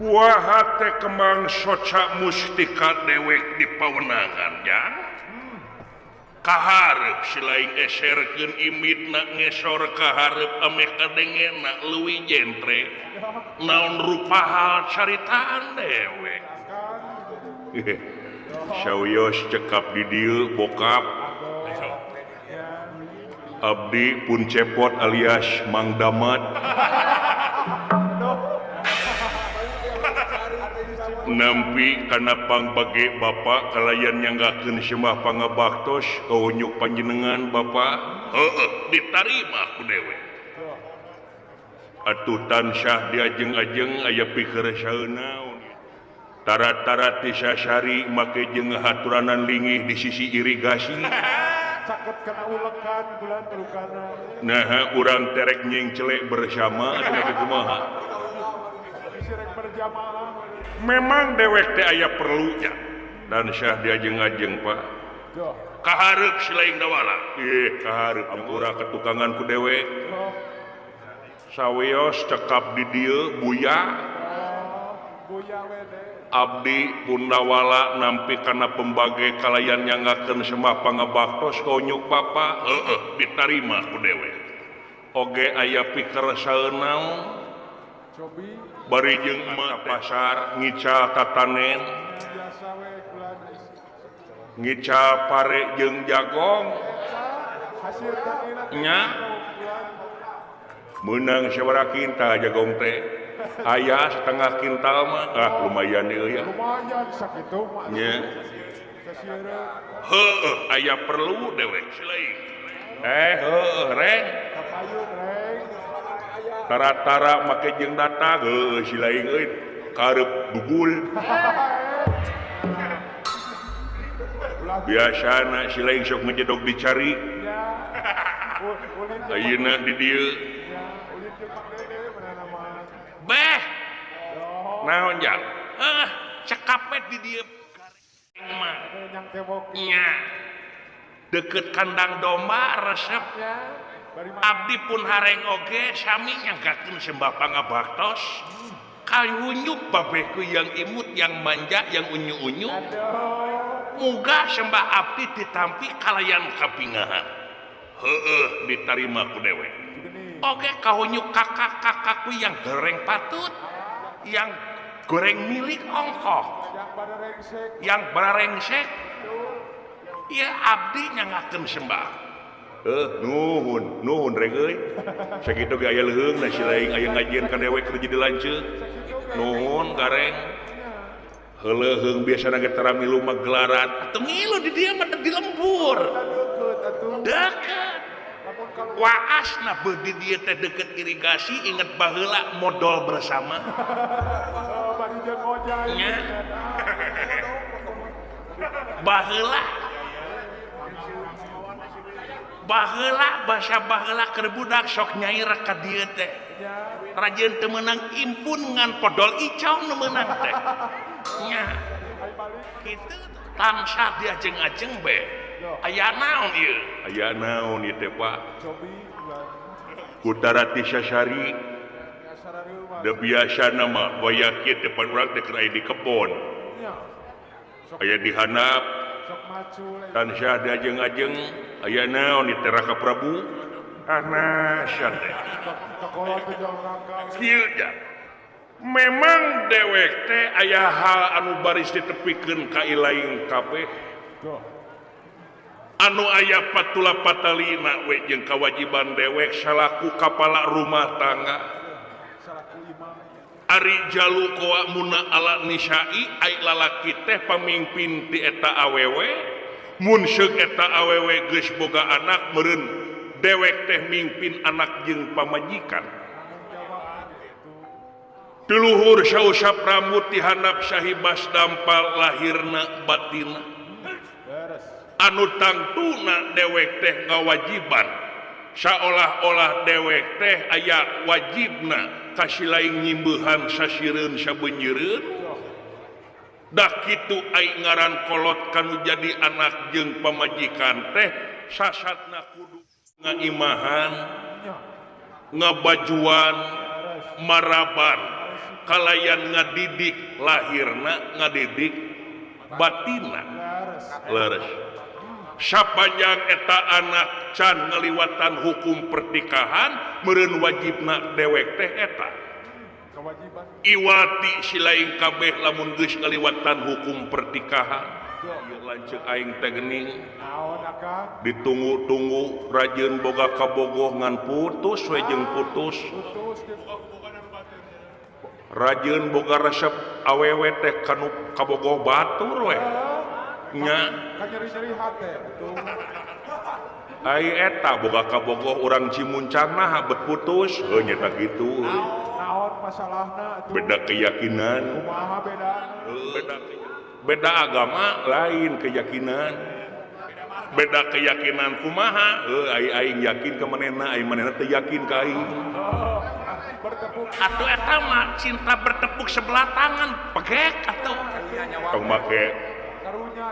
Buah hate kembang soca mustika dewek di pawenangan jang. Kaharep silaing eserkeun imitna ngesor kaharep ameh kadengena leuwih jentre. Naon rupa hal caritaan dewek. Sawios cekap di dieu bokap. Abdi pun cepot alias Mang Damat. Nampi kana pangbage Bapak kalayan nyanggakeun sembah pangabaktos kaunyuk panjenengan Bapak. Heueuh ditarima ku dewek. Atuh tansah diajeng-ajeng aya pikeresaeun naon. Tara-tara ti sasari make jeung haturanan lingih di sisi irigasi. Caket kana ulekan bulan terukana. Nah, urang terek nyengcelek bersama atuh kumaha. Memang dewek teh aya perlunya dan syah diajeng-ajeng Pak. Kaharep silaing dawala. Ih, kaharep ampura ketukangan ku dewek. Sawios cekap di dieu buya. Abdi pundawala nampi kana pembage kalayan nyanggakeun sembah pangabaktos konyuk Papa. Heueuh ditarima ku dewek. Oge aya pikeresaeun naon? Bari jeung emak pasar ngical tatanen ngical pare jeung jagong nya meunang sabaraha kintal jagong teh aya setengah kintal mah ah lumayan ieu ya lumayan sakitu mah nya heueuh aya perlu dewek silaing heueuh reng tara-tara make jeung datang heueuh silaing euy karep dugul biasana silaing sok ngejedog dicari ayeuna di dieu beh naon jang heuh cekapet di dieu mah nya deket kandang domba resep. Abdi pun hareng oge sami nyanggakeun sembah pangabaktos kayunyuk babeku yang imut yang manja yang unyu-unyu muga sembah abdi ditampi kalayan kapingahan heueuh ditarima ku dewek oge kahunyuk kakak-kakakku yang goreng patut yang goreng milik ongkoh yang barengsek ya abdi nyanggakeun sembah. Nuhun, nuhun reng euy. Sakitu ge aya leuheung na silaing aya ngajieun ka dewek keur jadi lanceuk. Nuhun gareng. Heuleuheung biasana ge tara milu magelaran. Atuh ngilu di dieu mah di lembur. Deket. Waasna beuh di dieu teh deket irigasi inget baheula modal bersama. Nya. Baheula baheula basa baheula keur budak sok nyair ka dieu teh rajin teu meunang impun ngan podol icong nu meunang teh nya kitu tansah diajeng-ajeng be aya naon ieu aya naon ieu teh Pak Kutarati Sasari da biasana mah wayah kieu teh pan urang teh keur aya di kebon aya di handap tansah diajeng-ajeng aya naon di Raka Prabu anasya teh kieu memang dewek teh aya hal anu baris ditepikeun ka ilaing kabeh anu aya patula patalina we jeung kawajiban dewek salaku kapala rumah tangga ari jalu koa muna ala nisa'i ai lalaki teh pamimpin ti eta awewe mun seuk eta awewe geus boga anak meureun dewek teh mimpin anak jeung pamajikan ti luhur sausap rambut ti handap sahibas dampal lahirna batinna anu tangtuna dewek teh ngawajiban saolah-olah dewek teh aya wajibna kasih lain nyimbehan sasireun sabeunyereun dah kitu ai ngaran kolot kanu jadi anak jeung pamajikan teh sasatna kudu ngaimahan ngabajuan maraban Kalayan ngadidik lahirna ngadidik batinna. Leres. Sapanjang eta anak can ngaliwatan hukum pernikahan meureun wajibna dewek teh eta. Iwati silaing kabeh lamun geus ngaliwatan hukum pernikahan. Ieu lanceuk aing teh geuning. Ditunggu-tunggu rajin boga kabogoh ngan putus we jeung putus. Rajin boga resep awewe teh kanu kabogoh batur we. Nya kanyeri-nyeri hate atuh. Ai eta boga kabogoh urang Cimuncang nah bet putus heuh nya ta kitu. Naon masalahna atuh? Beda keyakinan. Kumaha bedana? Beda agama lain keyakinan. Beda keyakinan kumaha? Heuh ai aing yakin ka manehna, ai manehna teu yakin ka aing. Atuh eta mah cinta bertepuk sebelah tangan, pegek atuh. Tong make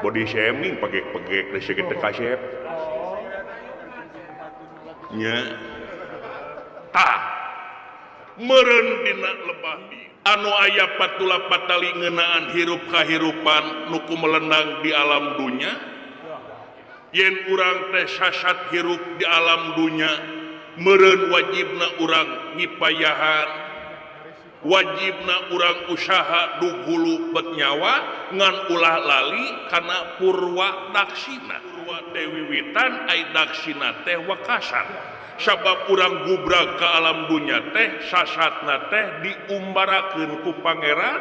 body shaming pegek-pegek teh sakitu kasep. Nya. Tah. Meureun dina lebah anu aya patula patali ngeunaan hirup kahirupan nu kumelendang di alam dunya. Yen urang teh sasat hirup di alam dunya, meureun wajibna urang ngipayahan, wajibna urang usaha dugulu bet nyawa ngan ulah lali kana purwa daksina. Purwa teh wiwitan ai daksina teh wakasan. Sabab urang gubrag ka alam dunya teh sasatna teh diumbarakeun ku pangeran,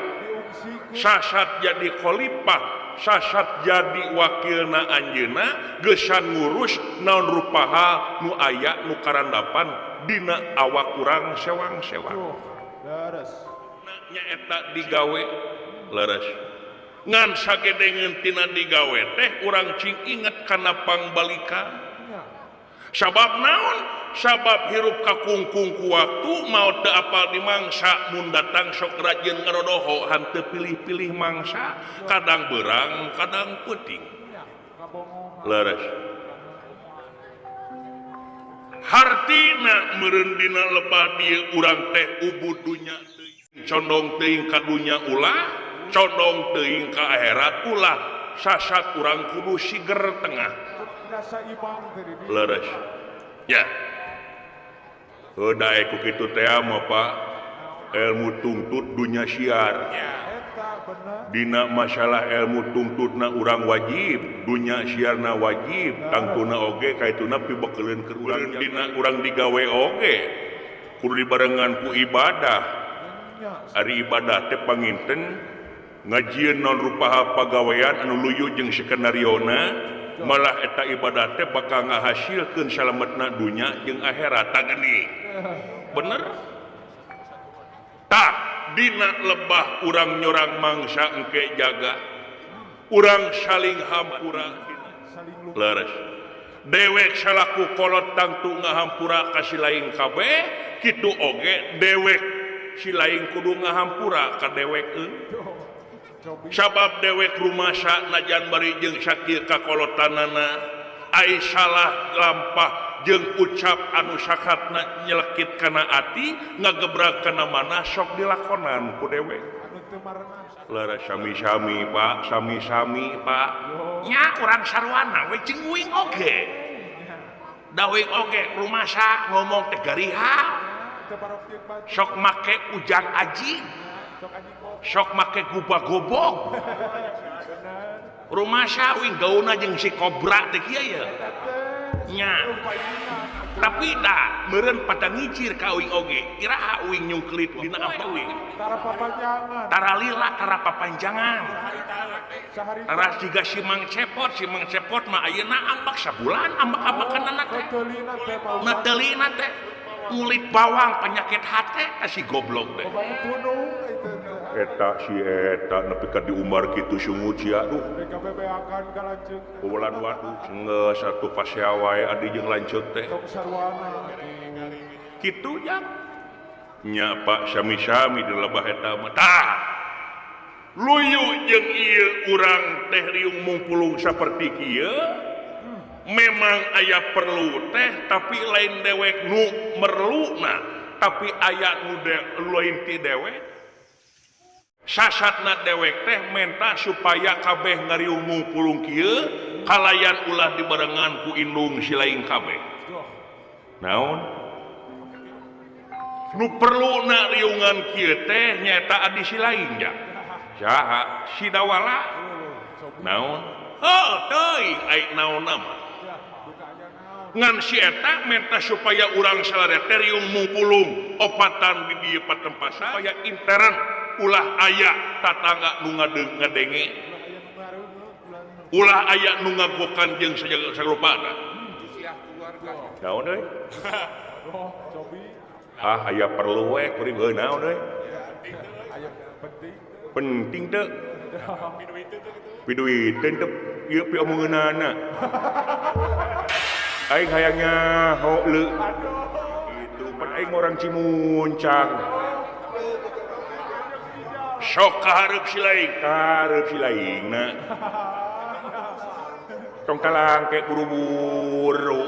sasat jadi khalifah, sasat jadi wakilna anjeunna geusan ngurus naon rupaha nu aya nu karandapan dina awak urang sewang-sewang. Leres. Nyaeta digawe leres. Ngan sagedengeun tina digawe teh urang cing inget kana pangbalikan. Sabab naon? Sabab hirup kakungkung ku waktu maot teu apal di mangsa mun datang sok rajin ngarodoho hanteu pilih-pilih mangsa kadang beurang kadang peuting. Leres. Hartina meureun dina lebah dieu urang teh ubud dunya teuing condong teuing ka dunya ulah condong teuing ka akhirat ulah sasat urang kudu siger tengah. Leres. Ya. Heuh daek ku kitu teh mah Pak. Ilmu tungtut dunya siar. Dina masalah ilmu tungtutna urang wajib, dunya siarna wajib, tangtuna oge kaituna pibekeleun keur urang dina urang digawe oge. Kudu dibarengan ku ibadah. Ari ibadah teh panginten ngajieun naon rupaha pagawean anu luyu jeung skenariona. Malah eta ibadah teh bakal ngahasilkeun salametna dunya jeung akhirat tah geuning. Bener? Tah dina lebah urang nyorang mangsa engke jaga. Urang saling hampura. Leres. Dewek salaku kolot tangtu ngahampura ka si laing kabeh, kitu oge dewek si laing kudu ngahampura ka dewek euy. Sabab dewek rumasa najan bari jeung sakieu kakolotanana ai salah lampah jeung ucap anu sakatna nyelekit kana ati ngagebrak kana mana sok dilakonan ku dewek. Leres sami-sami Pak, sami-sami Pak. Nya urang sarwana we jeung uing oge. Da uing oge rumasa ngomong teh gariha. Sok make ujang aji. Sok make gubah-gobog. Rumasa uing gauna jeung si kobra teh kieu ye. Nya. Tapi da meureun pada ngijir ka uing oge. Iraha uing nyungkelit dina apa uing? Tara papanjangan. Tara lila tara papanjangan. Tara siga si Mang Cepot mah ayeuna ambak sabulan ambak-ambakanana teh. Neteulina teh. Kulit bawang penyakit hate si goblok teh. Eta si eta nepi ka diumbar kitu sungut sia aduh. Ulan waduh geus satu pasea wae adi jeung lanceuk teh. Kitu jang. Nya Pak sami-sami di lebah eta mah. Tah. Luyu jeung ieu urang teh riung mungpulung saperti kieu. Memang aya perlu teh tapi lain dewek nu merluna tapi aya nu lain ti dewek. Sasatna dewek teh menta supaya kabeh ngariung pulung kieu kalayan ulah dibarengan ku indung si lain kabeh. Naon? Nu perlu na riungan kieu teh nyaeta adi si lain ja. Saha? Si Dawala. Naon? Heuh teuing ai naonna mah. Ngan si eta menta supaya urang salarea teh riung mupulung opatan di dieu patempasan supaya intern ulah aya tatangga nu ngadenge ulah aya nu ngagokan jeung sagrupana naon euy ah aya perlu we kuring heuh naon euy penting teu piduiteun teu ieu piomongeunana aing hayang nyaho leu kitu pan aing orang Cimuncang sok kahareup si lain kahareup si lainna tong kalangke buru-buru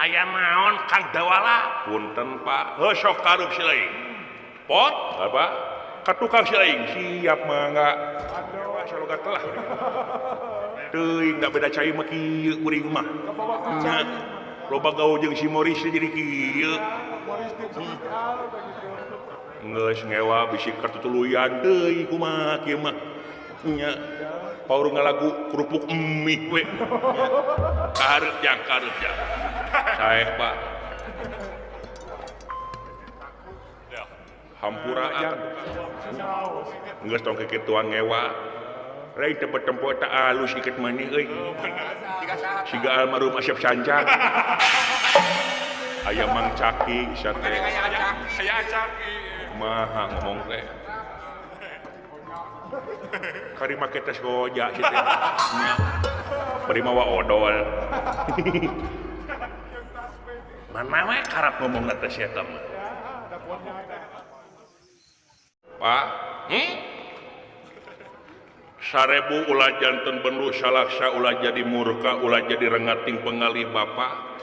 aya naon Kang Dawala punten Pak heuh sok kahareup si lain pot apa ka tukang si lain siap mangga aduh saloga telah teuing da beda cai mah kieu kuring mah loba gaul jeung si Moris jadi kieu geus ngewa bisi katutuluyan deui kumaha kieu mah nya paur ngalagu kerupuk mie we kahareup jang kahareup jang sae Pak hampura geus tong kikituan ngewa lain teu betempo eta alus iket maneh euy siga almarhum Asep Sancang aya Mang Caki sia teh aya Caki maha ngomong teh kari make tes goja kitu bari mawa odol mana we karap ngomongna teh sia eta mah Pak sarebu ulah janten bendu salaksa ulah jadi murka ulah jadi rengating pengalih bapak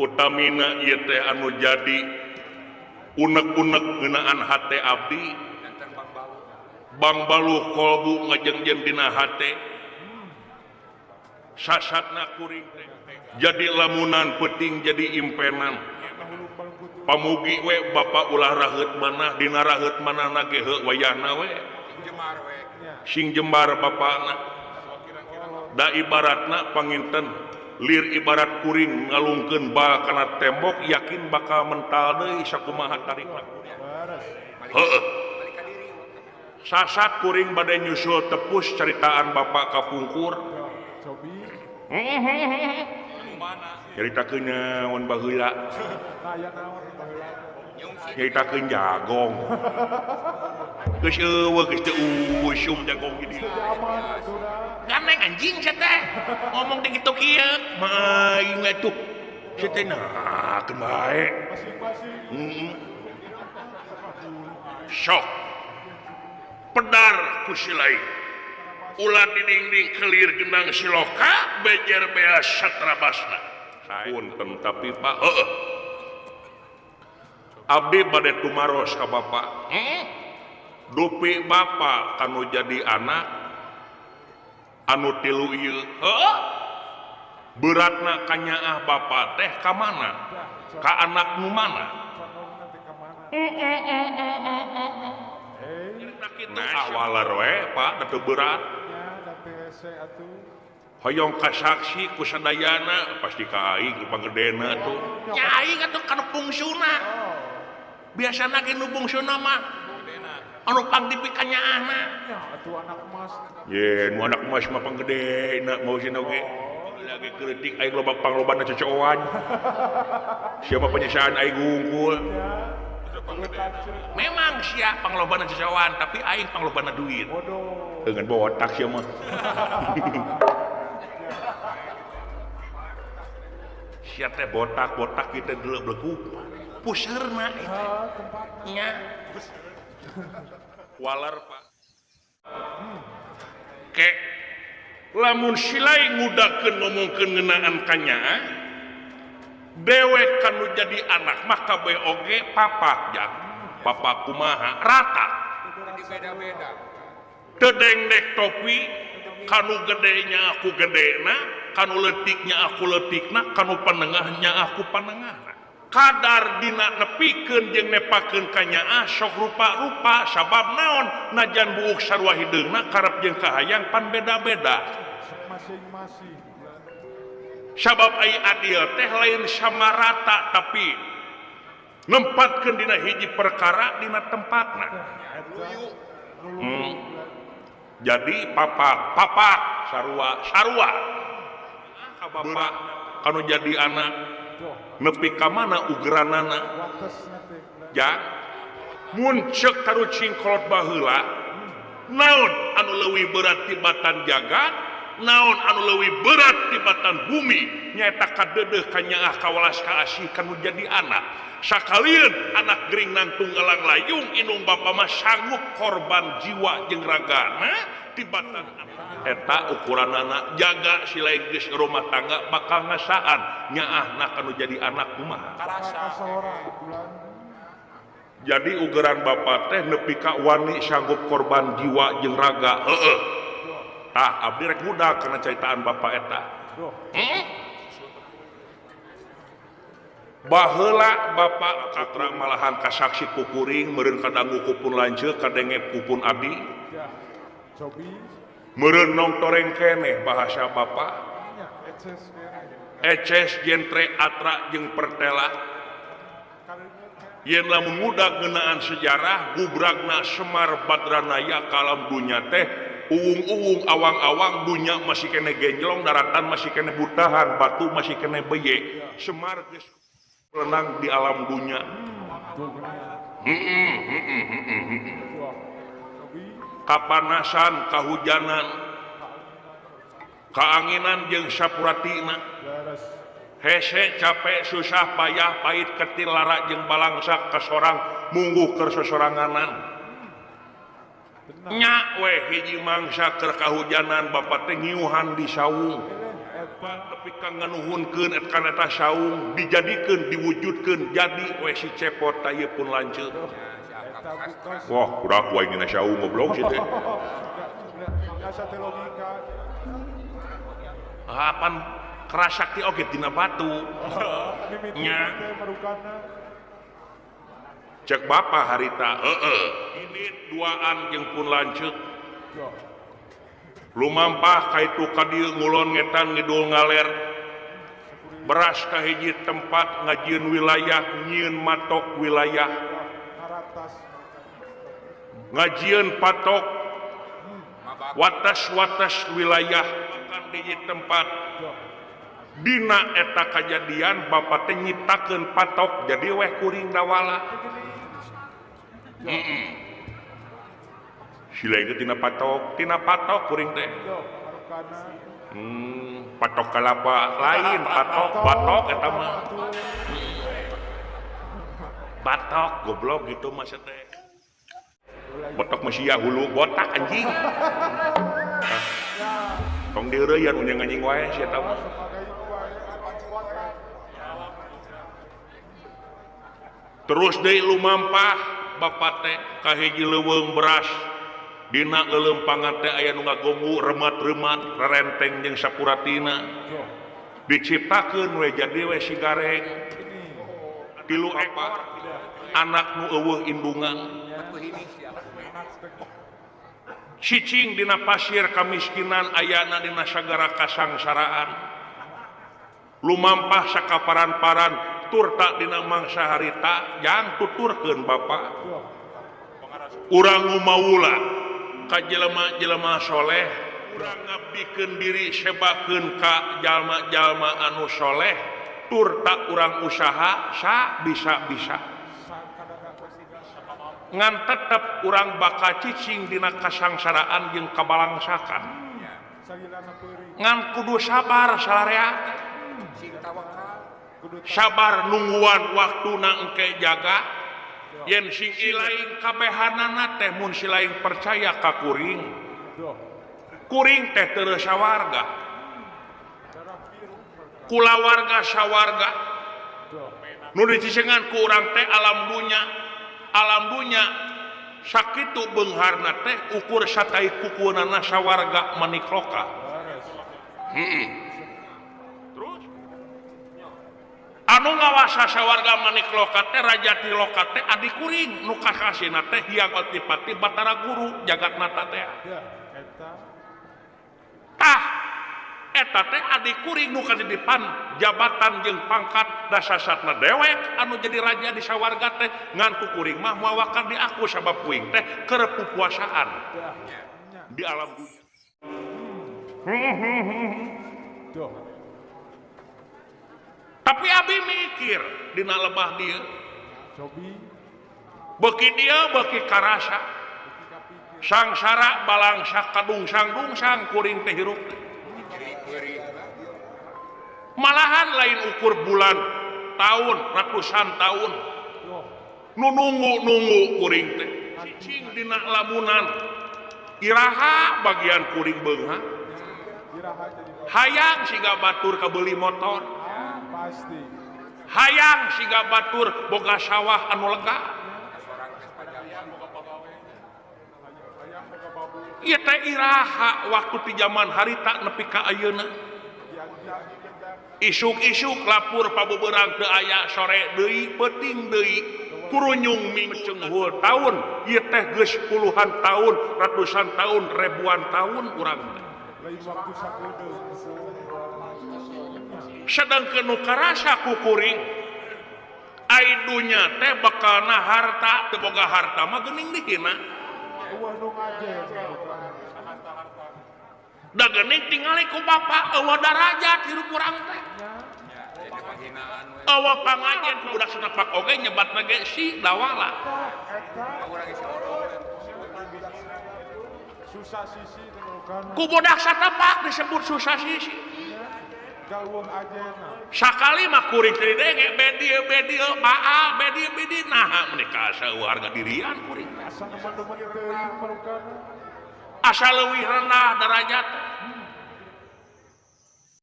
utamina ieu teh anu jadi unek-unek ngeunaan hate abdi bangbaluh kolbu ngajengjen dina hate sasatna kuring teh jadi lamunan peuting jadi impenan pamugi we bapak ulah raheut manah dina raheut manahna ge heuh wayahna we sing jembar bapakna da ibaratna panginten lir ibarat kuring ngalungkeun bal kana tembok yakin bakal mental deui sakumaha tarikna heueuh sasat kuring bade nyusul tepus caritaan bapak kapungkur nyaritakeun naon baheula nyaritakeun jagong geus eueuh geus teu usum jagong gini ganeng anjing sia teh ngomong teh kitu kieu mah aing atuh sia teh nah keun bae sok pedar ku si lain ulah di dinding kelir gendang siloka bejer bea satrabasna punten tapi Pak heueuh abdi bade tumaros ka bapak dupi bapak kanu jadi anak anu tilu ieu heueuh beratna kanyaah bapak teh ka mana ka anak nu mana awaler we Pak da teu berat hoyong kasaksi ku sadayana pasti ka aing pangedena tuh nya aing atuh kana fungsuna biasana ge nu fungsuna mah anu pangdipikanyaahna atuh anak emas ye nu anak emas mah panggedena mau sina oge lagi kritik aing loba panglobana cocoan siapa penyesaan aing unggul memang sia panglobana cocoan tapi aing panglobana duit dengan botak sia mah sia teh botak-botak kita dulu belegu puserna itu nya waler Pak ke lamun silai ngudakeun ngomongkeun ngeunaan kanyaah dewek kanu jadi anak mah kabeh oge papak jang Papa kumaha rata beda-beda teu dengdek topi kanu gedenya aku gedena kanu leutiknya aku leutikna kanu panengahnya aku panengahna kadar dina nepikeun jeung nepakeun ka nyaah sok rupa-rupa sabab naon najan buuk sarua hideungna karep jeung kahayang pan beda-beda masing-masing sabab ai adil teh lain sama rata tapi nempatkeun dina hiji perkara dina tempatna. Jadi papak papak sarua sarua ka bapak kanu jadi anak nepi ka mana ugeranana ja mun ceuk tarucing kolot baheula naon anu leuwih berat tibatan jagat naon anu leuwih berat tibatan bumi nyaeta kadeudeuh ka nyaah kawelas kaasih kanu jadi anak sakalieun anak gering nangtung elang layung inung bapa mah sanggup korban jiwa jeung ragana tibatan eta ukuranana jaga si lain geus rumah tangga bakal ngasaan nyaahna kanu jadi anak kumaha jadi ugeran bapa teh nepi ka wani sanggup korban jiwa jeung raga heueuh tah abdi rek budak kana caritaan bapa eta. Baheula bapak katra malahan kasaksi kukuring meureun kadangu kupun lanceuk kadenge kupun abdi meureun nongtoreng keneh bahasa bapak eces jentre atra jeung pertela yen lamun muda ngeunaan sejarah gubragna Semar Badranaya ka alam dunya teh uwung-uwung awang-awang dunya masih kene genjlong daratan masih kene butahan batu masih kene beye Semar geus renang di alam dunya. Kapanasan, kahujanan, kaanginan jeung sapuratina. Hese, capek, susah, payah, pahit, ketil, lara jeung balangsak kasorang mungguh keur sosoranganan. Nya we hiji mangsa keur kahujanan bapak teh ngiuhan di saung. Tapi kang nganuhunkeun eta kana eta saung dijadikeun diwujudkeun jadi we si cepot ta ieu pun lanceuk. Wah, kurak wae dina saung goblok si teh. Apan kerasakti oge dina batu. Nya. Cek bapa harita heueuh. Ini duaan jeung pun lanceuk. Lumampah kaitu ka dieu ngulon ngetan ngidul ngaler beras ka hiji tempat ngajieun wilayah nyieun matok wilayah ngajieun patok watas-watas wilayah makan di hiji tempat dina eta kajadian bapa teh nyiptakeun patok jadi weh kuring dawala. Sila itu tina patok kuring teh. Patok kalapa lain, patok, batok eta mah. Batok goblok gitu mah teh. Botok mah sia hulu botak anjing. Tong dieureuyaan unjang anjing wae sia eta mah. Terus deui lumampah bapak teh ka hiji leuweung beras. Dina leuleumpangan teh aya nu ngagonggu remat-remat rerenteng jeung sapuratina diciptakeun we jadi we si gareng tilu ekor anak nu eueuh indungan cicing dina pasir kamiskinan ayana dina sagara kasangsaraan lumampah sakaparan-paran turta dina mangsa harita jang tuturkeun bapa urang ngumaula ka jelema-jelema soleh urang ngabdikeun diri sebakeun ka jalma-jalma anu soleh tur tak urang usaha sa bisa-bisa ngan tetep urang bakal cicing dina kasangsaraan jeung kabalangsakan ngan kudu sabar salarea sabar nungguan waktuna engke jaga yen sing ilaing kabehanana teh mun si lain percaya ka kuring kuring teh teu sawarga kulawarga sawarga nu dicicengan ku urang teh alam dunya Alam dunya sakitu beungharna teh ukur satai kukunana sawarga manikloka. Terus anu ngawasa sawarga manikloka teh raja tiloka teh adi kuring nu kakasina teh Hyang Otipati Batara Guru Jagatnata teh. Tah eta teh adi kuring nu katitipan jabatan jeung pangkat dasasatna dewek anu jadi raja di sawarga teh ngan ku kuring mah mawakan di aku sabab kuing teh keur pupuasaan di alam dunia. Tapi abi mikir dina lebah dieu. Beuki dieu beuki karasa. Sangsara balangsa kadungsang-dungsang kuring teh hirup teh. Malahan lain ukur bulan, tahun, ratusan tahun. Nu nunggu-nunggu kuring teh. Cicing dina lamunan. Iraha bagian kuring beunghar. Hayang siga batur kabeuli motor. Pasti. Hayang siga batur boga sawah anu lega. Ieu teh iraha waktu ti jaman harita nepi ka ayeuna. Isuk-isuk lapur pabeberang teu aya sore deui peuting deui kurunyung minggu cenghul taun ieu teh geus puluhan tahun, ratusan tahun, ribuan tahun urang teh. Sedangkeun nu karasa ku kuring ai dunya teh bakalna harta teu boga harta mah geuning dihina. Da geuning tingali ku bapa eueuh darajat hirup urang teh. Eueuh pangajen ku budak sanepak oge nyebatna ge si dawala. Ku budak satepak disebut susah sisi. Sakali mah kuring teh denge bedieu bedieu baal bedieu bedieu naha meuni ka asa harga dirian kuring. Asa leuwih rendah derajat.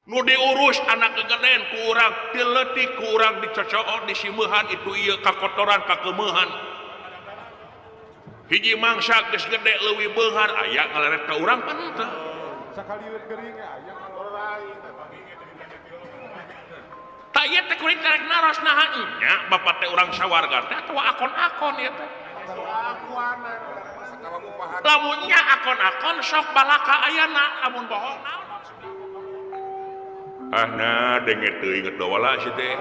Nu diurus anak gegeden ku urang dileutik ku urang dicocoot disimeuhan itu ieu kakotoran kakeumehan. Hiji mangsa geus gede leuwih beunghar aya ngaleret ka urang pan teu. Sakaliwet gering aya tak ieu teh kuring terek naros naha nya bapak teh urang sawarga teh atawa akon-akon ieu teh. Lamun nya akon-akon sok balaka ayana lamun bohong naon. Ah nah denge teu inget dawala si teh.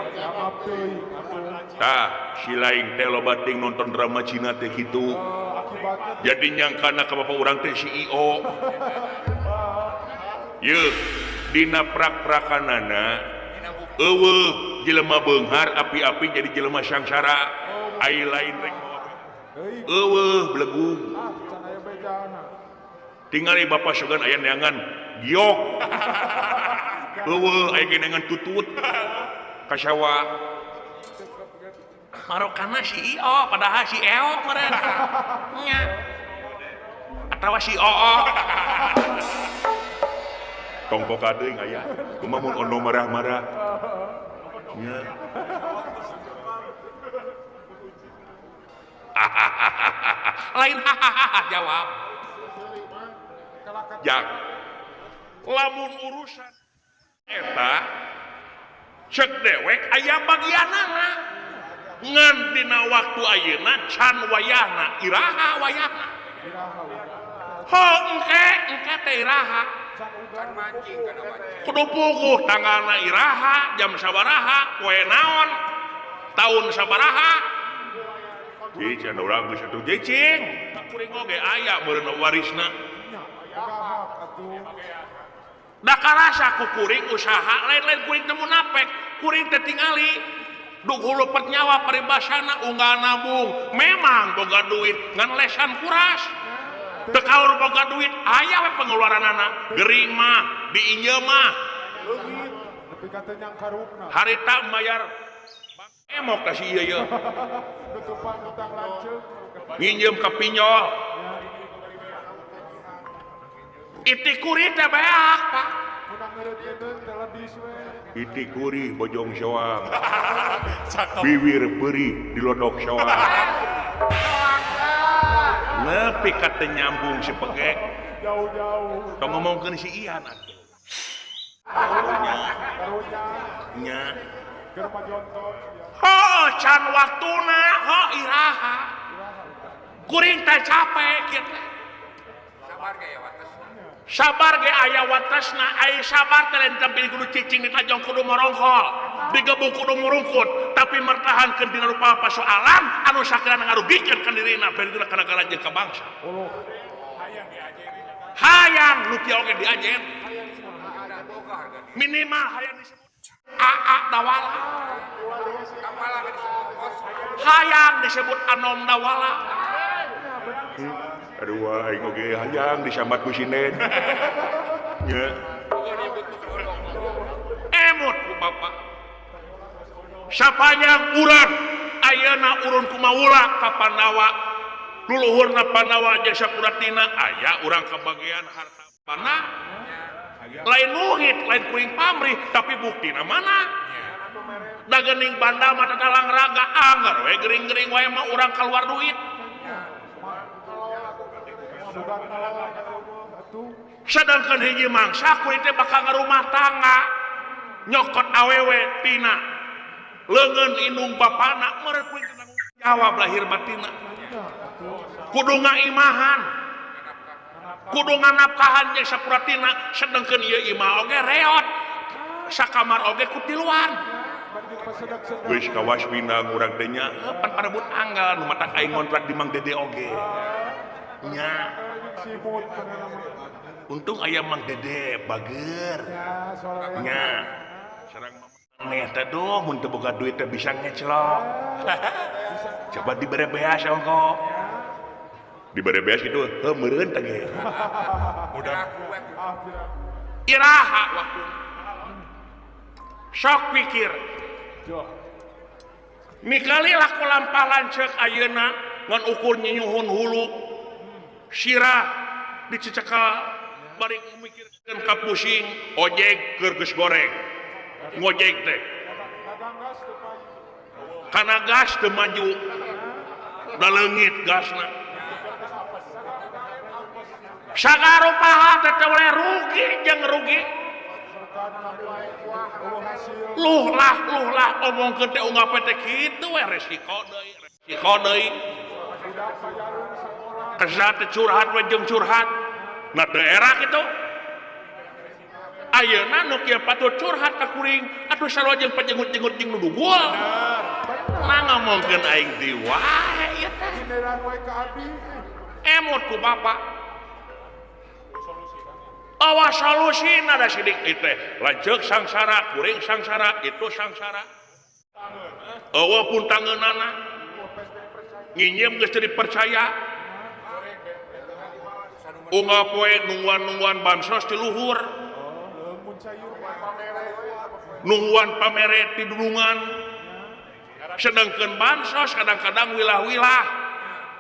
Tah si laing teh loba ting nonton drama Cina teh kitu. Jadi nyangkana ka bapak urang teh CEO. Yeuh dina prak-prakanana eueuh jelema beunghar api-api jadi jelema sangsara ai lain rek eueuh belegung tingali bapak sogan aya neangan giok eueuh aya neangan tutut ka sawah marokana si IO padahal si EO meureun nya atawa si OO tong poka deui aya kumaha mun ono marah-marah nya lain hahaha jawab jak lamun urusan eta cek dewek aya bagianana ngan dina waktu ayeuna can wayahna iraha wayahna ho engke engke teh iraha kudu puguh tanggalna iraha jam sabaraha poe naon tahun sabaraha cicing urang geus atuh cicing kuring oge aya meureun warisna da karasa ku kuring usaha lain-lain kuring teu munafik kuring teh tingali dug hulu nyawa paribasana unggal nabung memang boga duit ngan lesan kuras teu kaur boga duit aya we pengeluaranana gering mah diinjeum mah harita mayar emok ka si ieu ieu nginjeum ka pinyol itikuri teh beak Pak itikuri bojong soang biwir perih dilodok soang Nepi ka teu nyambung si pegek. Jauh-jauh. Tong ngomongkeun si Ian atuh. Nya. Ho can waktuna ho iraha. Kuring teh capek kieu. Sabar ge aya watesna. Sabar ge aya watesna, ai sabar teh lain tampil kudu cicing ditajong kudu morongkol, digebuk kudu murungkut, tapi mertahankeun dina rupa pasoalan anu sakirana ngarugikeun ka dirina berdina kana nagara jeung ka bangsa. Hayang nu kieu oge diajen. Minimal hayang disebut AA Dawala. Hayang disebut Anom Dawala. Aduh aing oge hayang disambat ku sinden. Nya. Emut ku bapak. Sapanjang urang ayeuna urun kumaula ka Pandawa. Luluhurna Pandawa jeung Sapuratina aya urang kabagian harta panah. Lain muhit, lain kuring pamrih, tapi buktina mana? Da geuning banda mah tatalang raga anggar we gering-gering wae mah urang kaluar duit. Sedangkan hiji mangsa kuring teh bakal ngarumah tangga nyokot awewe tina leungeun indung bapana meureun kuring teh tanggung jawab lahir batinna. Kudu ngaimahan, kudu nganapkahan jeung sapuratina, sedangkeun ieu imah oge reot sakamar oge kutiluan. Geus kawas pinang urang teh nya pan parebut anggal nu matak aing ngontrak di Mang Dede oge. Nya. Untung aya Mang Dede bager. Nya. Sareng mamah teh duh mun teu boga duit teh bisa ngeclok. Coba dibere beas ongko. Dibere beas kitu heuh meureun teh ge. Udah. Iraha waktuna. Sok pikir. Mikali laku lampah lanceuk ayeuna ngan ukur nyinyuhun hulu sirah dicecekal bari mikirkeun ka pusing ojek keur geus goreng ngojek teh kana gas teu maju da leungit gasna sagarupaha teh teu boleh rugi jeung rugi luh lah omongkeun teh unggal teh kitu we resiko deui kesat teh curhat we jeung curhat na teu era kitu ayeuna nu kieu patut curhat ka kuring atuh sarua jeung pajengut-jengut jeung nu dugul mah ngomongkeun aing di wae ieu teh emut ku bapak. Awas solusi nada sidik itu lanceuk sangsara kuring sangsara itu sangsara eueuh pun tangeunana nginjem geus teu dipercaya unggal poe nungguan-nungguan bansos ti luhur nungguan pamere ti dulungan sedangkeun bansos kadang-kadang wilah-wilah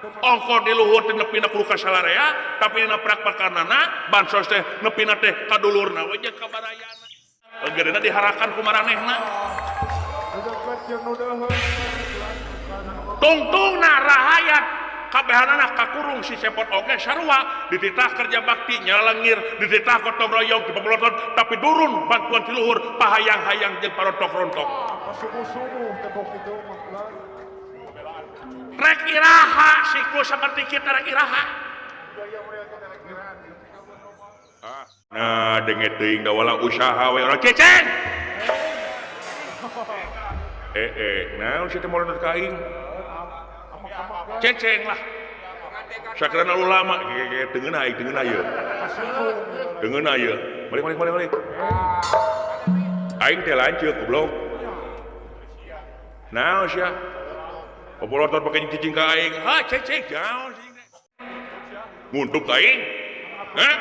ongko di luhur teh nepina kudu ka salarea tapi dina prak-prakanana bansos teh nepina teh ka dulurna we jeung ka barayana geurena diharakan ku maranehna tungtungna rahayat kabehanana kakurung si cepot oge sarua dititah kerja bakti nyalengir dititah gotong royong dipemelotot tapi durun bantuan ti luhur pahayang-hayang jeung parontok-rontok subuh-subuh tebok itu rek iraha siklus seperti kita rek iraha. Nah denge teuing dawala usaha we urang ceceng. Naon sia teh moal ka aing. Ceceng lah. Sakrana ulama ge deungeun aing deungeun ieu. Deungeun ieu. Balik balik balik. Aing teh lanceuk goblok. Naon sia? Popolotot pake cicing ka aing. Ha ceceng naon cicing teh. Nguntuk ka aing. Hah?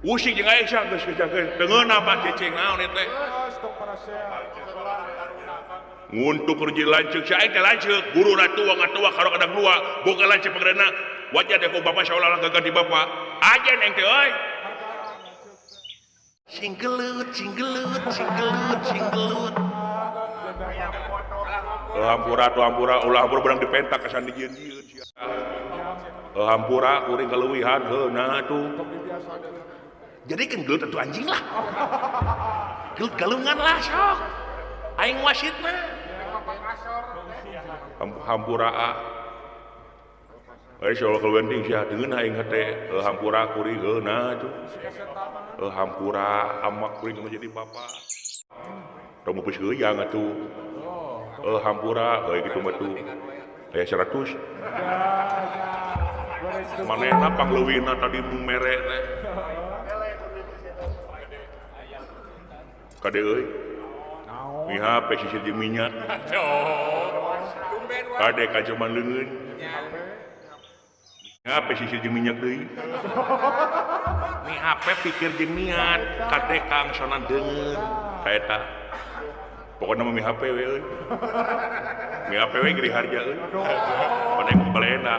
Usik jeung aing sia geus geus deungeun apa cicing naon ieu teh. Nguntuk kerja lanceuk sia aing teh lanceuk guru ratua ngatua karo kadang dua boga lanceuk pagerena wajah deh ku bapak seolah-olah gagal di bapak ajen aing teh euy. Singgelut singgelut singgelut singgelut. Hampura tuh hampura ulah hampura berang dipentak kesan dijieun-jieun sia. Hampura kuring kaleuwihan heuh nah tuh. Jadi kan gelut atuh anjing lah. Gelut galungan lah sok. Aing wasitna. Hampura a. Euy soal kaleuwihan sia deungeun aing hate hampura kuring heuh nah tuh. Hampura amak kuring menjadi bapak. Tong mupus heuyang atuh. Hampura euy kitu mah tuh. Aya 100. Manehna pangleuwihna tadi mere teh. Kade euy. Mi HP sisir jeung minyak. Kade kacuman leungeun. Mi HP sisir jeung minyak deui. Mi HP pikir jeung niat, kade kang sonan deungeun ka eta. Pokona mah mi HP we euy. Mi HP we geri harja euy. Pokona mah balena.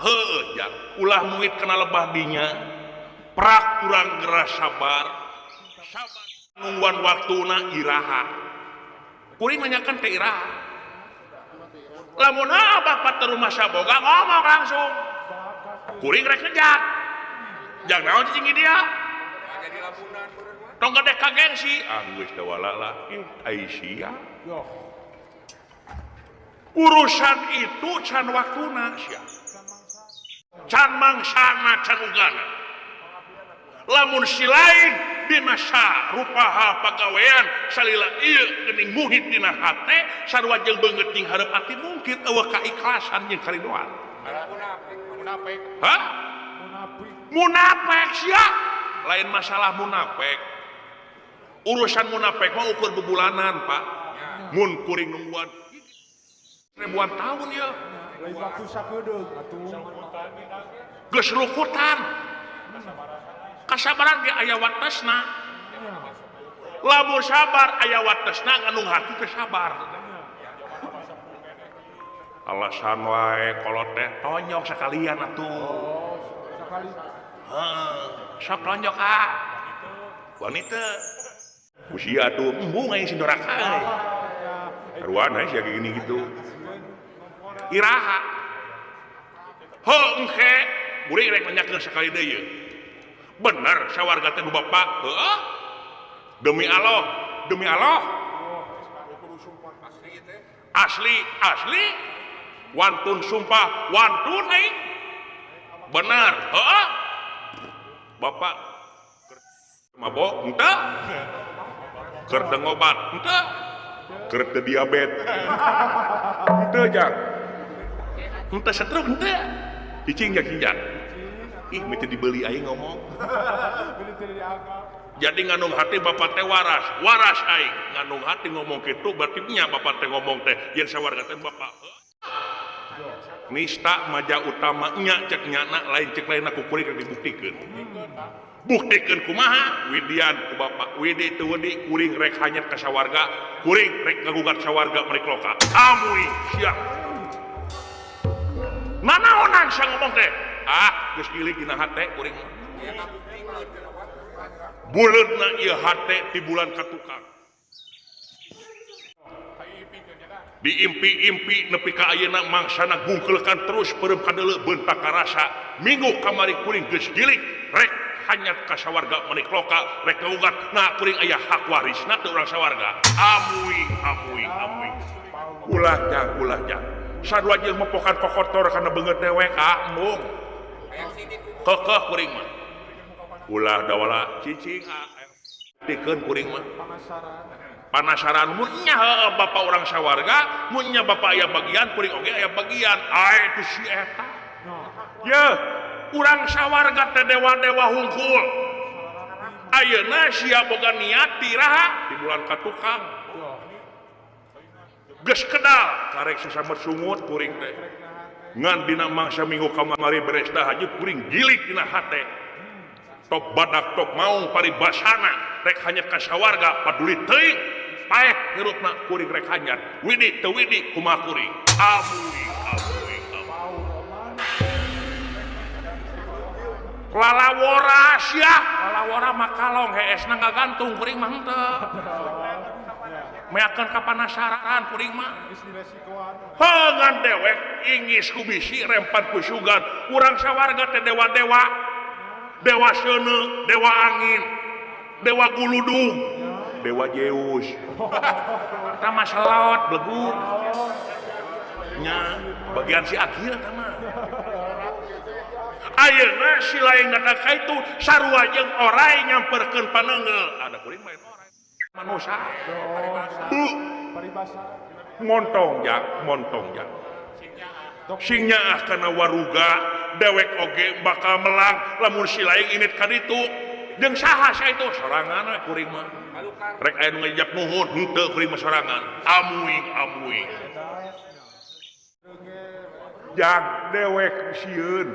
Heuh jang, ulah muit kana lebah dinya. Prak urang geura sabar. Sabar nungguan waktuna iraha. Kuring nanyakan teh iraha. Lamun bapak teu rumah saboga ngomong langsung. Kuring rek ngejat. Jang naon cicing dia? Tong gede ka gengsi. Ah geus da wala lah. Ai sia. Urusan itu can waktuna sia. Can mangsana can ugana. Lamun si lain dina sarupaha pagawean salila ieu geuning muhit dina hate sarua jeung beungeut jeung hareup ati mungkin eueuh kaikhlasan jeung karidoan. Munafik. Hah? Munafik sia. Lain masalah munafik. Urusan munafik mah ukur bebulanan, Pak. Mun kuring nungguan ribuan tahun ya. Lain waktu sakedeung atuh. Geus lukutan. Kasabaran ge aya watesna. Lamun sabar aya watesna ngandung hati teh sabar. Alasan wae kolot teh tonyok sakalian atuh. Sakali. Heuh, sok tonjok ah. Wanita. Usia atuh embung aing si doraka euy. Haruan aya sia gini gitu. Iraha. Heuh engke kuring rek nanyakeun sakali deui ieu. Bener sawarga teh nu bapak? Heuh. Demi Allah, demi Allah. Asli, asli. Wantun sumpah, wantun aing. Bener, heuh. Bapak mabok henteu? Keur teu ngobat henteu? Keur teu diabetes. Henteu jang. Henteu stroke henteu. Cicing jang cicing. Ih, mesti dibeli aing ngomong. Jadi ngandung hati bapak teh waras, waras aing. Ngandung hati ngomong kitu berarti nya bapak teh ngomong teh yen sawarga teh bapak. Nista maja utama nya cek nyana lain cek lain ku kuring rek dibuktikeun. Buktikeun kumaha? Widian ku bapak, widi teu wedi kuring rek hanyat ka sawarga, kuring rek ngagugat sawarga merek loka. Amuy sia. Nanaonan sia ngomong teh? Ah, geus gilig dina hate kuring mah. Buleudna ieu hate ti bulan ka tukang. Diimpi-impi nepi ka ayeuna mangsana gungkeulkan terus peureum kadeuleu beuntak karasa. Minggu kamari kuring geus gilig rek hanyat ka sawarga menik loka rek ngaugat nah kuring aya hak warisna teu urang sawarga. Amuy, amuy, amuy. Ulah jang, ulah jang. Sarua jeung mepokan kokotor kana beungeut dewek ah embung. Kekeh kuring mah. Ulah dawala cicing ah dikeun kuring mah. Panasaran mun nya heueuh bapak urang sawarga, mun nya bapak aya bagian kuring oge aya bagian. Ae tu si eta. Yeuh, urang sawarga teh dewa-dewa hungkul. Ayeuna sia boga niat tiraha di bulan ka tukang. Geus kedal karek sasama sungut kuring teh. Ngan dina mangsa minggu kamari beres tahajud kuring gilik dina hate. Top badak top maung paribasana rek hanyat ka sawarga paduli teuing paeh hirupna kuring rek hanyat. Widi teu widi kumaha kuring. Amuy amuy amuy. Lalawora sia, lalawora mah kalong heesna ngagantung kuring mah henteu. Meakeun kapanasaran kuring mah. Heuh ngan dewek ingis ku bisi rempan ku sugan. Urang sawarga teh dewa-dewa. Dewa seuneu, dewa angin, dewa guludug, dewa Zeus. Eta mah selot belegug. Nya bagian si Agil eta mah. Ayeuna si lain datang ka itu sarua jeung orai nyamperkeun paneunggeul. Ada kuring mah orai. Manusia. Paribasa. Montong jak, montong jak. Sing nyaah kana waruga, dewek oge bakal melang lamun si lain init ka ditu. Jeung saha sia itu sorangan we kuring mah. Rek aya nu ngajak nuhun henteu kuring mah sorangan. Amuing amuing. Jang dewek sieun.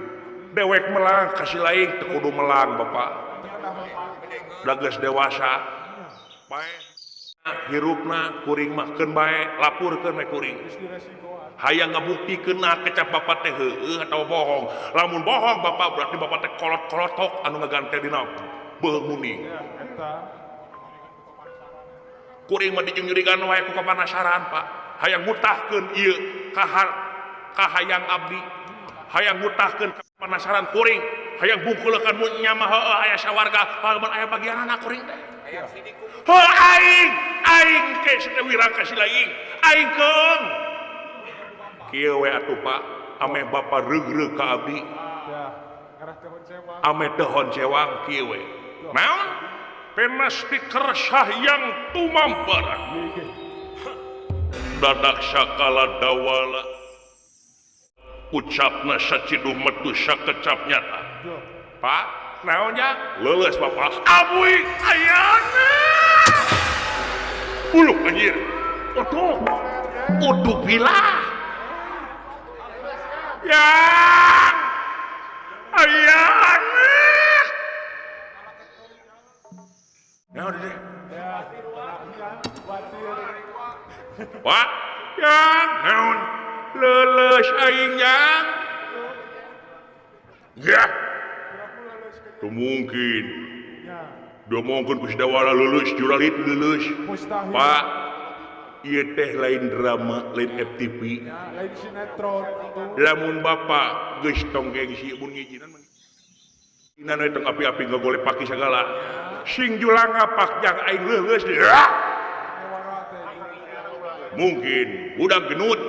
Dewek melang ka si lain teu kudu melang bapak. Da geus dewasa. Bae hirupna kuring mah keun bae lapurkeun we kuring. Hayang ngabuktikeun nah kecap bapak teh heueuh atawa bohong. Lamun bohong bapak berarti bapak teh kolot-kolotok anu ngagante dina beuh muni. Kuring mah dijungjurigan wae ku kapanasaran Pak. Hayang ngutahkeun ieu kahayang abdi. Hayang ngutahkeun kapanasaran kuring. Hayang bungkulekeun mun nya mah heueuh aya sawarga, lamun aya bagianana kuring teh. Heuh aing, aing ke wirang ka si laing. Aing keung. Kieu we atuh Pak, ameh bapa reug-reug ka abdi. Ameh teu honcewang kieu we. Naon? Penasti kersahyang tumambar. Dadak sakala dawala. Ucapna saciduh metu sakecap nyata. Pak, naon nya? Leuleus bapak. Abuy ayana. Uluh anjir. Uduh. Uduh bilah. Ya. Ayana. Naon deh? Pak, yang naon? Leuleus aing yang. Ya. Teu mungkin. Diomongkeun ku si Dawala leuleus juralit leuleus. Pak, ieu teh lain drama, lain FTV. Lain sinetron. Lamun bapak geus tong gengsi mun ngijinan mah. Ngijinan we tong api-api ngagolep paki sagala. Sing julang ngapak jang aing leuleus. Mungkin budak genut.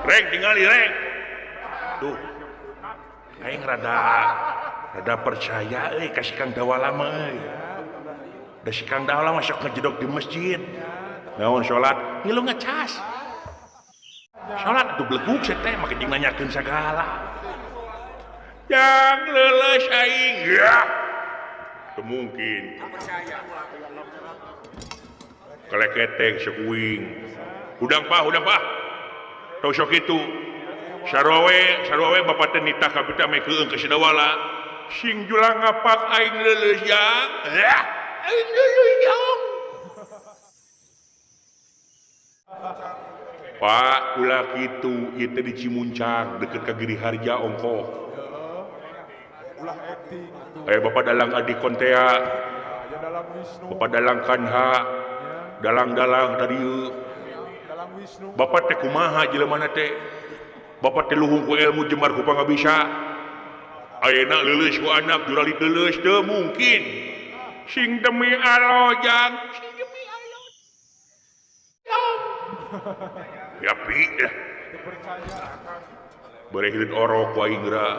Rek tingali rek. Tuh. Aing rada percaya euy ka si Kang Dawala mah euy. Da si Kang Dawala mah sok ngejedok di masjid. Naon salat? Ngilu ngecas. Salat atuh belegug sia teh make jeung nanyakeun sagala. Yang leuleus aing. Ya. Teu mungkin. Keleketeng sekuing. Hudang Pak, hudang Pak. Tong sok kitu. Sarua we bapak teh nitah ka pita meh keung ka si Dawala. Sing julang ngapak aing leuleus jang. Ya, aing leuleus jang. Pak, ulah kitu ieu teh di Cimuncang deket ka Giri Harja ongkoh. Ulah acting atuh. Aya bapak dalang Adi Kontea. Bapak dalang Kanha. Dalang-dalang dari bapak teh kumaha jelemana teh. Bapak teh luhung ku ilmu jembar ku pangabisa. Ayeuna leuleus ku anak juralit leuleus teu mungkin. Sing demi Allah jang, sing demi Allah. Ya pi lah. Bere hileud orok ku aing geura.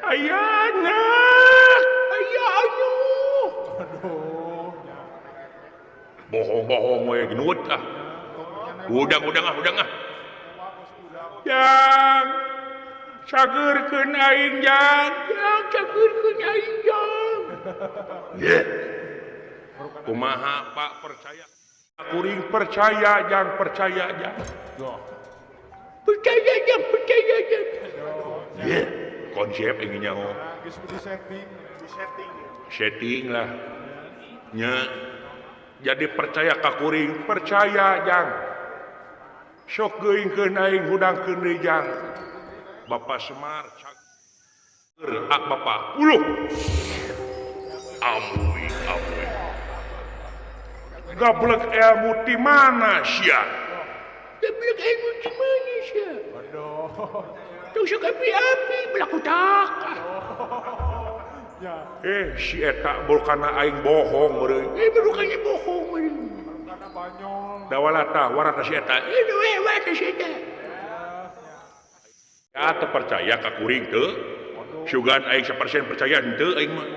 Aya anak, aya aduh. Aduh. Bohong-bohong we genut ah. Udang-udang ah, udang ah. Jang, cageurkeun aing jang, jang cageurkeun aing jang. Ye. Kumaha Pak percaya? Kuring percaya jang, percaya jang. Percaya jang, percaya jang. Ye, konsep ingin nyaho. Setting lah. Nya. Jadi percaya ka kuring, percaya jang. Sok geuingkeun aing hudangkeun deui jang. Bapak Semar cager Bapak uluh amuy amuy gablek ilmu di mana sia gablek ilmu di mana sia Aduh. Tusuk api-api belaku tak. Ya. Si eta bulkana aing bohong meureun. Bukannya bohong meureun. Karena banyol. Dawalata warata si eta. Warata si eta. Ya teu percaya ka kuring teu. Sugan aing 1% percaya henteu aing mah.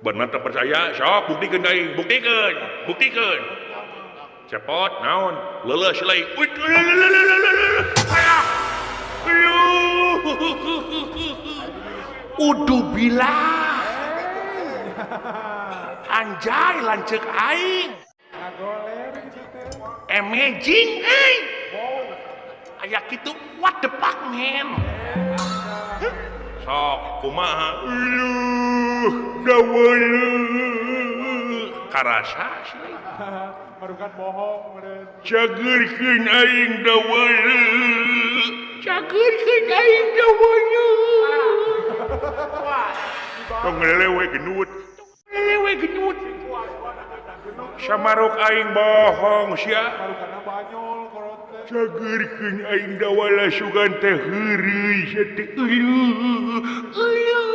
Bener teu percaya, sok buktikeun aing, buktikeun, buktikeun. Cepot naon? Leuleus lain. Udu bilah. Anjay lanceuk aing. Amazing euy. Aya kitu what the fuck man. Sok kumaha? Aduh, daweuleuh. Karasa sih. Marukan bohong meureun. Cageurkeun aing daweuleuh. Cageurkeun aing daweuleuh. Tong lelewe genut. Lelewe genut. Samaruk aing bohong sia. Marukana banyol korot teh. Cageurkeun aing dawala sugan teh heureuy sia teh. Euleuh. Euleuh.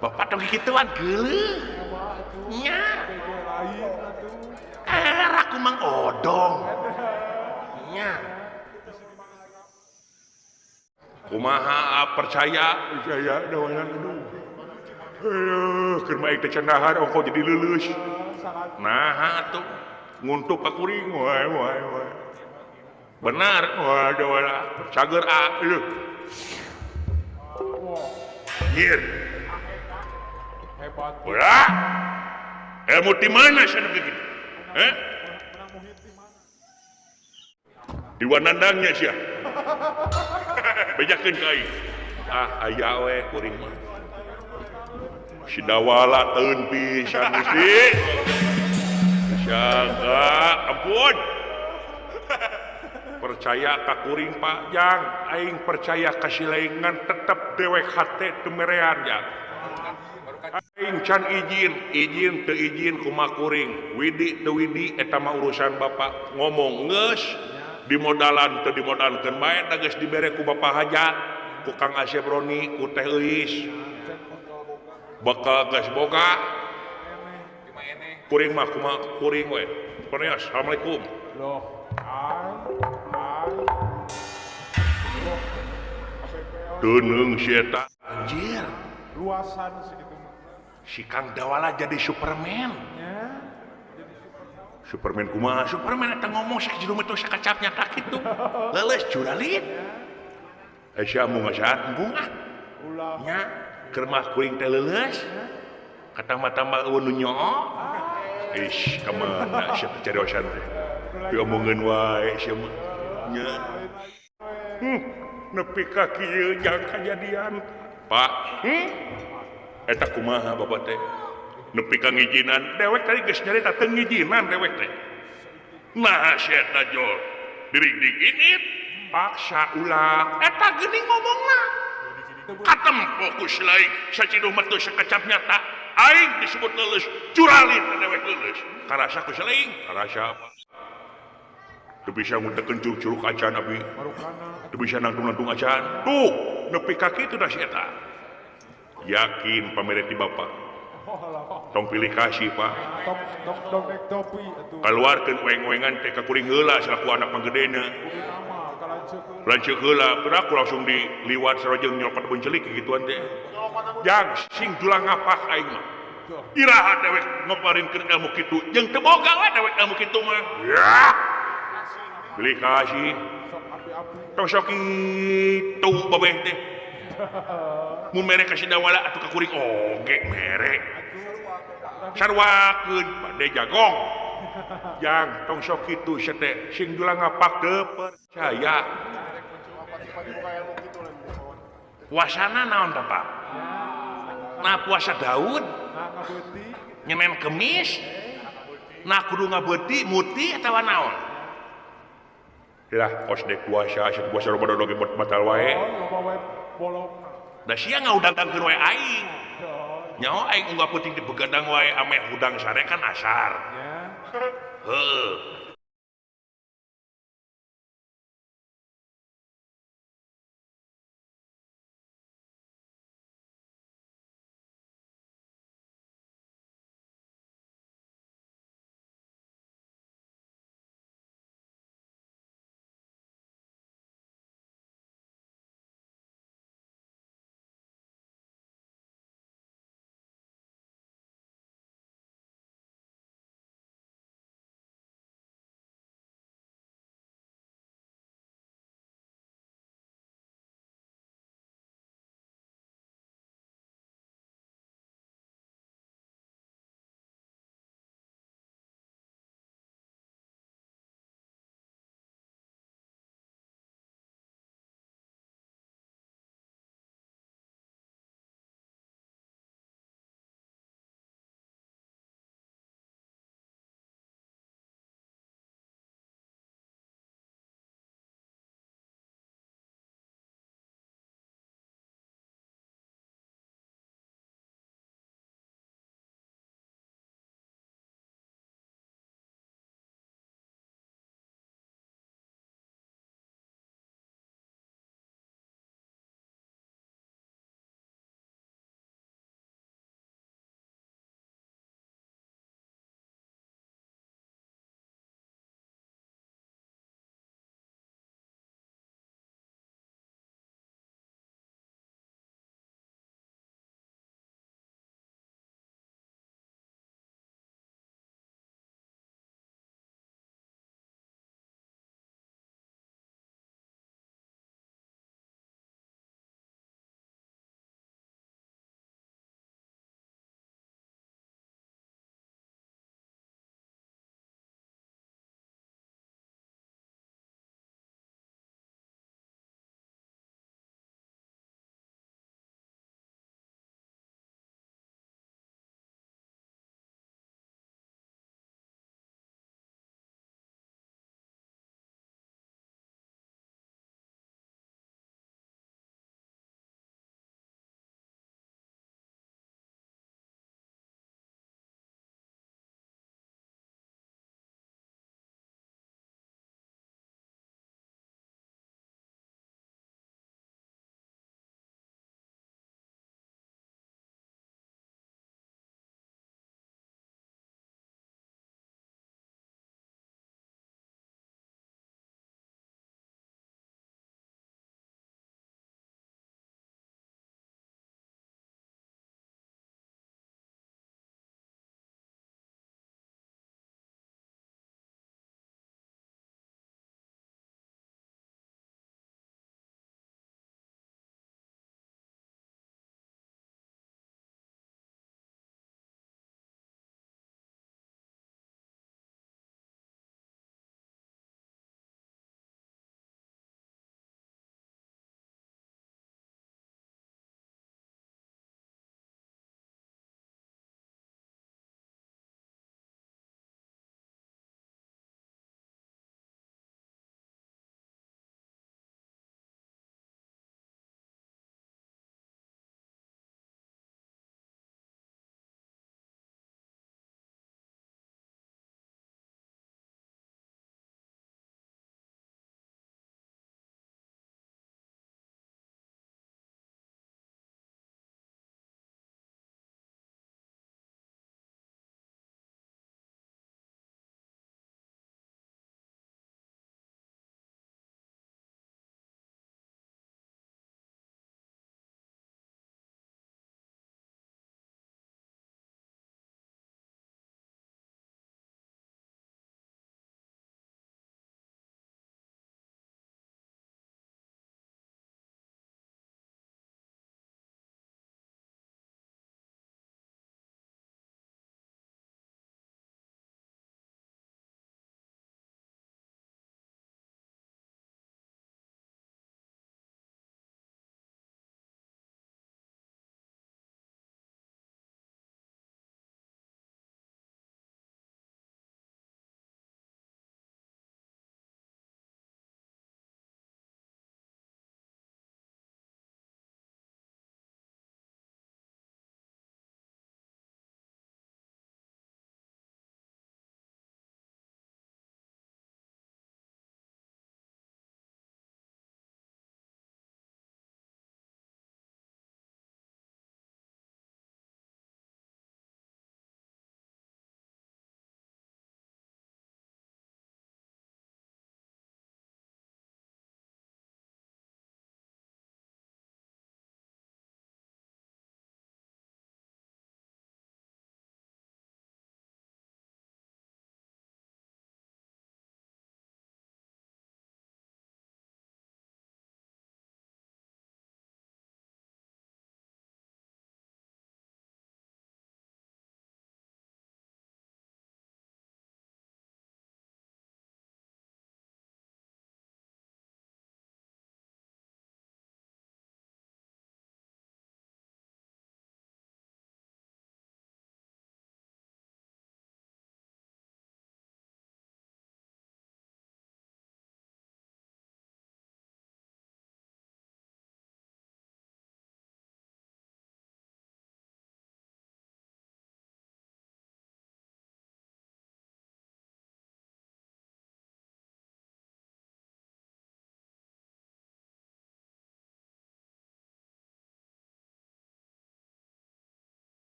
Bapak tong kikituan geuleuh. Nya. Aku Mang Odong. Nya. Kumaha percaya? Percaya dawalan aduh. Aduh, keur mah aing teh candahar ongko jadi leuleus. Nah atuh nguntuk ka kuring wae wae wae. Benar, wah dawala cager a leuh. Nyir. Hebat. Ulah. Ilmu di mana sia nu kitu? Heh? Di wanandangnya sia. Bejakeun ka aing. Ah, aya we kuring mah. Si dawala teun pisan Gusti. Siaga, ampun. Percaya ka kuring Pak Jang, aing percaya ka si laingan tetep dewek hate teu merean jang. Aing can izin, izin teu izin kumaha kuring. Widi teu widi eta mah urusan bapak. Ngomong geus dimodalan teu dimodalankeun bae da geus dibere ku bapak hajat, ku Kang Asep Roni, ku Teh Euis. Bakal geus boga. Kuring mah kumaha kuring we. Pokoknya assalamualaikum. Loh, Deungeung si eta. Anjir. Luasan segitu. Si Kang Dawala jadi Superman. Ya. Superman kumaha? Superman eta ngomong sakitu teh sakacapnya tak kitu. Leuleus juralit. Sia embung saat embung ah. Ulah. Nya keur mah kuring teh leuleus. Katambah-tambah eueun nu nyoo. Ish, ka mana sia cariosan teh. Diomongeun wae sia mah. Nya. Nepi ka kieu jang kajadian. Pak, Eta kumaha bapak teh? Nepi ka ngijinan, dewek tadi geus nyarita teu ngijinan dewek teh. Nah, si eta jol. Dirig-dig init, paksa ulah. Eta geuning ngomongna. Katem fokus lain, saciduh mah teu sakecap nyata. Aing disebut leuleus, curalin dewek leuleus. Karasa ku selain, karasa apa? Teu bisa ngutekeun curug-curug acan abi. Teu bisa nangtung-nangtung acan. Tuh, nepi ka kitu da si eta. Yakin pamere ti bapak. Tong pilih kasih Pak. Keluarkeun weng-wengan teh ka kuring heula salaku anak panggedena. Lanceuk heula, aku langsung diliwat sarojeng nyokot bencelik gituan teh. Jang sing julang ngapak aing mah. Iraha dewek ngoparinkeun ilmu kitu jeung teu boga we dewek ilmu kitu mah. Ya. Pilih kasih. Tong sok kitu babeh teh. Mun mere ka si Dawala atuh ka kuring oge mere. Sarwakeun bade jagong. Jang tong sok kitu sia teh sing julang ngapak teu percaya. Puasana naon tah Pak? Nah puasa Daud. Nyemen kemis. Nah kudu ngabeuti muti atawa naon? Lah kos dek puasa, asa puasa Ramadan oge batal wae. Loba wae bolong. Da sia ngahudangkeun wae aing. Nyaho aing unggah peuting di begadang wae ameh hudang sare kan asar. Nya. Heuh.